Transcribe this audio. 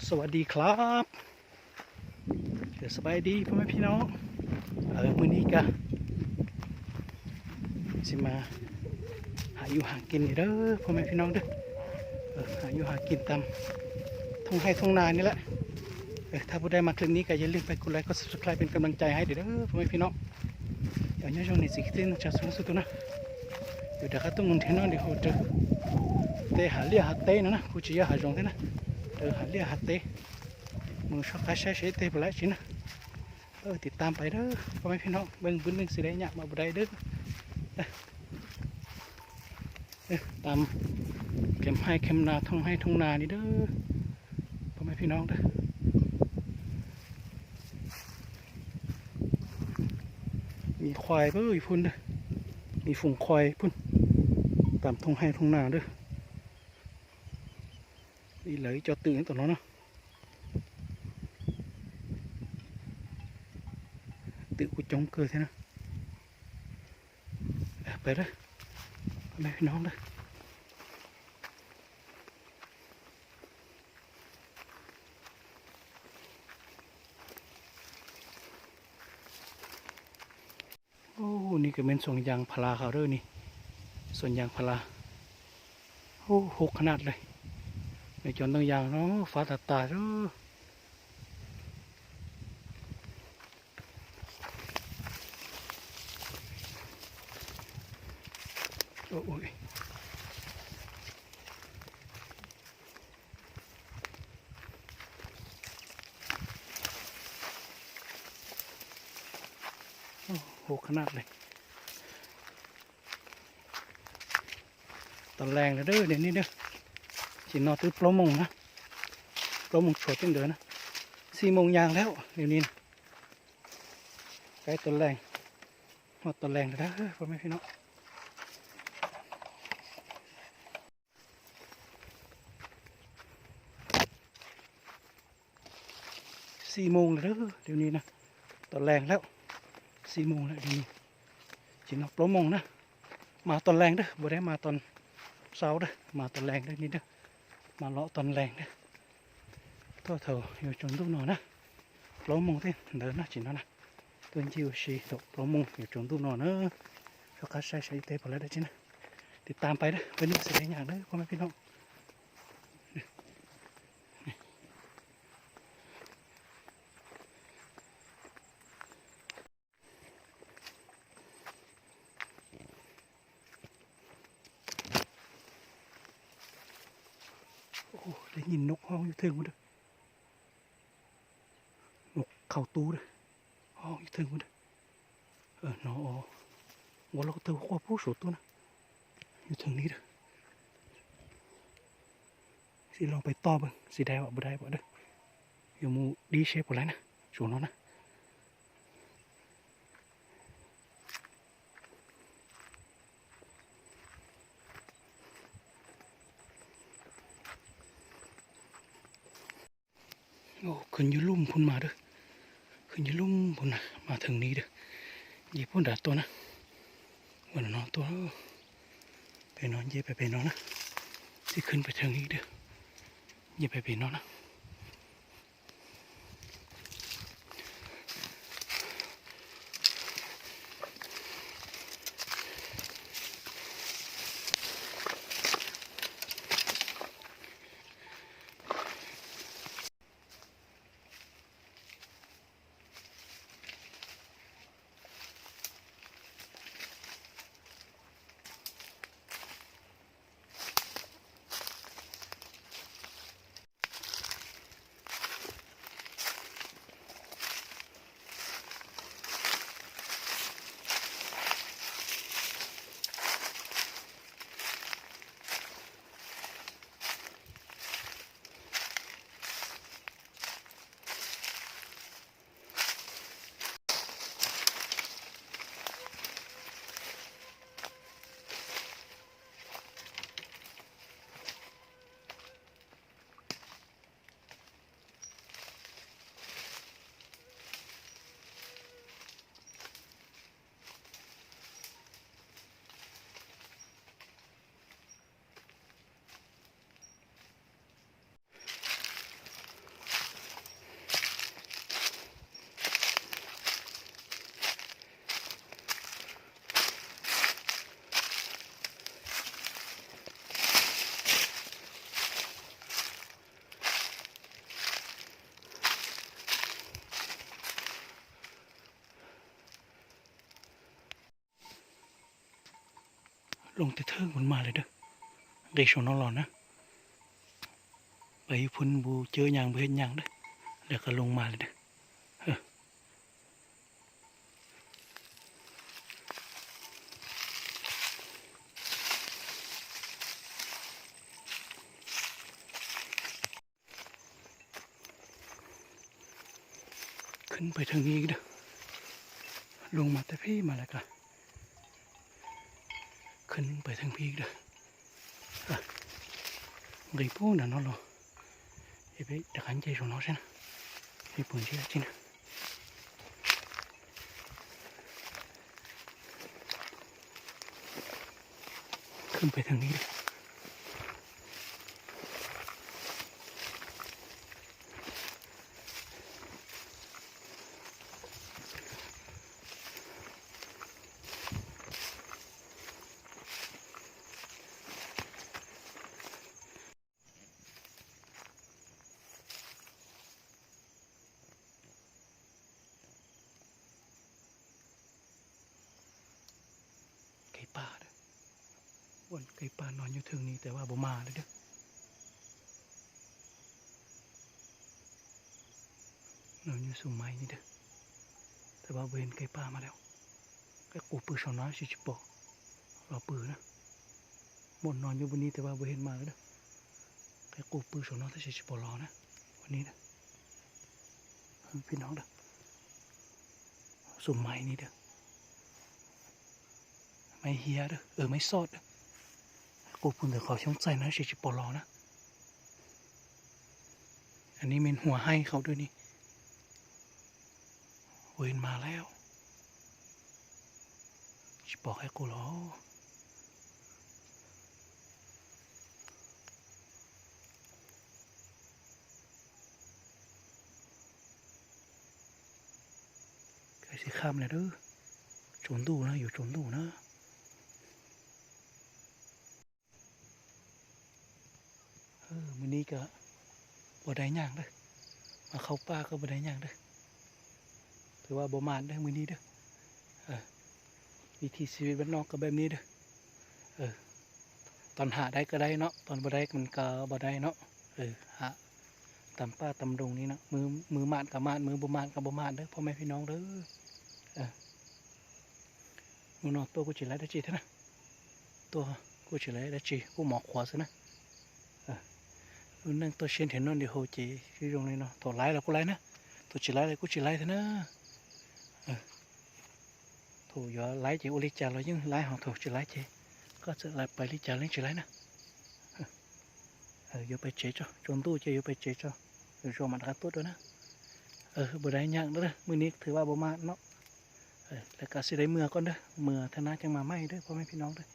ສະບາຍດີຄັບ ເອີ ສະບາຍດີພໍ່ແມ່ພີ່ນ້ອງ. ເອີ ມື້ນີ້ກະຊິມາຫາຢູ່ຫາກິນນີ້ເດີພໍ່ແມ່ພີ່ນ້ອງເດີ. ເອີ ຫາຢູ່ຫາກິນຕາມທົ່ງໄຮ່ທົ່ງນານີ້ແຫຼະ. ເອີ ຖ້າຜູ້ໃດມັກຄລິບນີ້ກະຢ່າລືມໄປກົດໄລຄ໌ ກົດ Subscribe ເປັນກຳລັງໃຈໃຫ້ເດີພໍ່ແມ່ພີ່ນ້ອງ. ເອົາ ຍາວໆ ນີ້ຊິຂຶ້ນຈາກສູງສຸດໂຕນະ ຢູ່ດາກາຕຸງເມືອງເທນອນດີໂຮເດີ. ເຕຫາເລຍຫາເຕນະນະ ຄູຈິຍາຫາຈົງເຕນະ ເດີຫາເລຍຫາເຕ ເມືອງຊອກກາໄຊເຊເຕປະແລະຊິນະ. ເອີ ຕິດຕາມໄປເດີພໍ່ແມ່ພີ່ນ້ອງ ເບິ່ງບຶດໜຶ່ງຊິໄດ້ຍາກມາບໍ່ໄດ້ເດີ. ເອີ ຕາມແຄມໄຮ່ແຄມນາ ທົ່ງໄຮ່ທົ່ງນານີ້ເດີພໍ່ແມ່ພີ່ນ້ອງເດີ. ມີຄວາຍເບິ່ງຢູ່ພຸ້ນເດີ ມີຝູງຄວາຍພຸ້ນ ຕາມທົ່ງໄຮ່ທົ່ງນາເດີ. ອີ່ຫຼາເຈົ້າຕື້ຕົວເນາະ ຕື້ກູຈົງເກີແທ້ນະ. ເອີ ໄປເດີພໍ່ແມ່ພີ່ນ້ອງເດີ. ໂອ້ ນີ້ກະແມ່ນສວນຢາງພາລາເຂົາເດີນີ້ ສວນຢາງພາລາ. ໂອ້ ຮົກຂະໜາດເລີຍ ໃນຈອນຕັ້ງຢາງເນາະ ຟ້າຕາຕາເດີ. ໂອ້ຍ ໂອ້ ຮົກຂະໜາດເລີຍ. ຕອນແລງແລ້ວເດີ ດຽວນີ້ເດີ ຊິນອນຕື່ນ ເກົ້າໂມງນະ ເກົ້າໂມງໂຊດເດີນະ ສີ່ໂມງຍ່າງແລ້ວ ດຽວນີ້ນະ ໃກ້ຕອນແລງ ຮອດຕອນແລງແລ້ວເດີພໍ່ແມ່ພີ່ນ້ອງ. ສີ່ໂມງແລ້ວເດີ ດຽວນີ້ນະ ຕອນແລງແລ້ວ ສີ່ໂມງແລ້ວ ດຽວນີ້ຊິນອນ ເກົ້າໂມງນະ. ມາຕອນແລງເດີ ບໍ່ໄດ້ມາຕອນເຊົ້າເດີ ມາຕອນແລງເດີນີ້ເດີ ມາເລາະຕອນແລງເດີ. ໂຕເຖົ້າຢູ່ຈົງດູໜໍນະ ເກົ້າໂມງເຕັມເດີນະ ຊິນອນນະ. ເຕີນຈິວຊີໂຕ ເກົ້າໂມງຢູ່ຈົງດູໜໍນະ ໂຊກາໄຊເຊເຕປະແລະເດີຊິນະ. ຕິດຕາມໄປເດີ ມື້ນີ້ຊິໄດ້ຫຍັງເດີພໍ່ແມ່ພີ່ນ້ອງ. ໂອ້ ໄດ້ຍິນນົກຮ້ອງຢູ່ເທິງພຸ້ນເດີ ນົກເຂົ້າຕູ້ເດີ ຮ້ອງຢູ່ເທິງພຸ້ນເດີ. ເອີ ນໍ ບໍ່ລອກເຕີຄວບຜູ້ໂສດໂຕນະ ຢູ່ເທິງນີ້ເດີ. ຊິລອງໄປຕໍ່ເບິ່ງ ຊິໄດ້ບໍ່ ບໍ່ໄດ້ບໍ່ເດີ ຢູ່ໝູ່ດີເຊປະແລະນະ ໂສນອນນະ. ໂອ້ ຂຶ້ນຢູ່ລຸ່ມພຸ້ນມາເດີ ຂຶ້ນຢູ່ລຸ່ມພຸ້ນນະ ມາເທິງນີ້ເດີ. ເຢພຸ້ນດາຕົວນະ ເບິ່ງນອນຕົວ ໄປນອນ ເຢໄປ ໄປນອນນະ ຊິຂຶ້ນໄປເທິງນີ້ເດີ ເຢໄປ ໄປນອນນະ. ໂ ລົງແຕ່ເທິງພຸ້ນມາເລີຍເດີ ເກສອນນອນຫຼອນນະ. ໄປພຸ້ນບໍ່ເຈີຫຍັງ ບໍ່ເຫັນຫຍັງເດີ ແລ້ວກໍລົງມາເລີຍເດີ. ເອີ ຂຶ້ນໄປເທິງນີ້ອີກເດີ ລົງມາແຕ່ພີ້ມາແລ້ວກະຂຶ້ນໄປເທິງພີ້ອີກເດີ. ເອີ ໄດ້ປູນນະເນາະ ເອີ ເອເປດະຄັນເຈໂຊເນາະຊັ້ນ ເປັນປູນຊິລະຈິນ. ຂຶ້ນໄປທາງນີ້ເດີ. ໄກ່ປ່າເດີ ບ່ອນໄກ່ປ່ານອນຢູ່ເທິງນີ້ ແຕ່ວ່າບໍ່ມາເລີຍເດີ. ນອນຢູ່ຊຸມໄມ້ນີ້ເດີ ແຕ່ວ່າບໍ່ເຫັນໄກ່ປ່າມາແລ້ວ. ໄກ່ກູປຶສອນນາຊິຈິປອກ ລໍປືນະ. ໝົດນອນຢູ່ບ່ອນນີ້ ແຕ່ວ່າບໍ່ເຫັນມາເລີຍເດີ. ໄກ່ກູປຶສອນນາຊິຈິປອກລໍນະ ວັນນີ້ເດີ ພີ່ນ້ອງເດີ. ຊຸມໄມ້ນີ້ເດີ ໄມ້ເຮຍເດີ ເອີ ໄມ້ຊອດເດີ. ກູປຶນເດີ ຂໍຊົງໃສ່ນະ ຊິຈິປອກລໍນະ. ອັນນີ້ແມ່ນຫົວໄຮ່ເຂົາເດີນີ້ ບໍ່ເຫັນມາແລ້ວ. ຊິບອກໃຫ້ກູລໍ ໃກ້ຊິຄ່ຳແລ້ວເດີ ໂຈນດຸນະ ຢູ່ໂຈນດຸນະ. ເອີ ມື້ນີ້ກະບໍ່ໄດ້ຫຍັງເດີ ມາເຂົ້າປ່າກໍບໍ່ໄດ້ຫຍັງເດີ. ຖືວ່າບໍ່ໝານເດີມື້ນີ້ເດີ. ເອີ ວິຖີຊີວິດບ້ານນອກກໍແບບນີ້ເດີ. ເອີ ຕອນຫາໄດ້ກໍໄດ້ເນາະ ຕອນບໍ່ໄດ້ມັນກໍບໍ່ໄດ້ເນາະ. ເອີ ຫາຕາມປ່າຕາມດົງນີ້ເນາະ ມື້ ມື້ໝານກໍໝານ ມື້ບໍ່ໝານກໍບໍ່ໝານເດີ ພໍ່ແມ່ພີ່ນ້ອງເດີ. ເອີ ມື້ນອກຕົວະກູຈິໄລໄດ້ຈີເທື່ອນະ ຕົວະກູຈິໄລໄດ້ຈີ ກູໝໍຂວາຊະນະ. ເອີ ມື້ໜຶ່ງຕົວະເຊນເຫັນນອນດີໂຮຈີຢູ່ໂຮງນີ້ເນາະ. ໂທໄລລະກູໄລນະ ໂທຈີໄລລະກູຈີໄລເທື່ອນະ. ເອີ ໂທຢໍໄລຈີ ໂອລິຈາລະຍິ່ງໄລຫອໂທຈີໄລຈີ ກໍຈະໄລໄປລິຈາເລັງຈີໄລນະ. ເອີ ເອີ ຢໍໄປເຈຈໍ ໂຈນດຸເຈ ຢໍໄປເຈຈໍ ເອີ ໂຈມາກະຕົວະໂຕນະ. ເອີ ບໍ່ໄດ້ຫຍັງເດີ ມື້ນີ້ຖືວ່າບໍ່ມາເນາະ. ເອີ ແລ້ວກະຊິໄດ້ເມືອກ່ອນເດີ ເມືອເທື່ອໜ້າຈັ່ງມາໃໝ່ເດີ ພໍ່ແມ່ພີ່ນ້ອງເດີ.